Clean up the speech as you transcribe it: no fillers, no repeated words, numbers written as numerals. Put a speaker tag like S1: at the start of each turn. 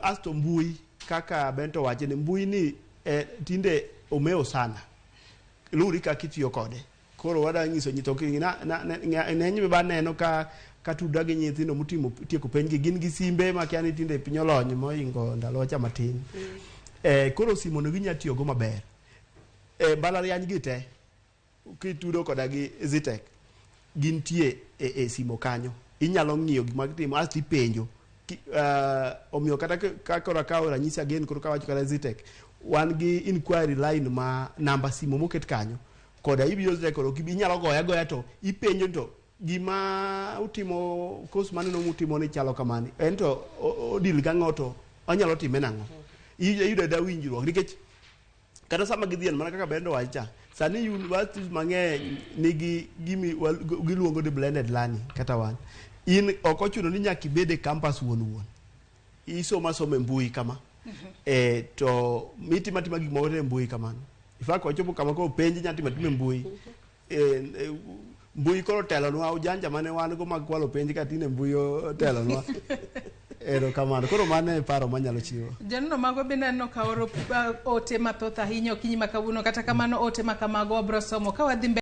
S1: Asto mbui kaka Bento wacho ni mbui ni tinde omewo sana. Luwri kaka itiyo kode. Koro wada nyiso nyitho ng'eny be aneno ka katudra gi nyithindo motimo tieko penj gi gin gi simbe makia ni tinde piny olony mohingo ndalo cha matin. Koro simo no ginya tiyo go maber. Mbalariany gi te kitudo koda gi Zetech gintie e simo kanyo. Inyalo ng'iyo gik ma gitimo asto ipenjo. Omiyo kata ka koro akawo ranyisi again koro kawacho kata Zetech wan gi inquiry line ma namba simo moket kanyo koda ibiro Zetech koro inyalo goya agoya to ipenjo to gima utimo course maneno mutimo ni chalo kamani en to odil gang'o to onyalo time nang'o. Iyudo da winjruok nikech kata sama gidhien mana kaka Bendo wacho cha sani universities mang'eny nigi gimi giluongo ni blended learning kata wan in ok ochuno ni nyaka ibed e campus wuon wuon isomo asoma e mbui kama to mitimo atima gik moko e mbui kamano. In fact wachopo kama koro penj inya timo atima e mbui. Mbui koro otelonwa ujanja mane wan go mag kwalo penj ka tinde mbui otelonwa. Erokamano. Koro mano e paro manyalo chiwo.
S2: Janeno mago bende aneno ka oro ote mathoth ahinya okinyi ma kawuono. Kata kamano ote ma kamago wabro somo ka wadhi mbele.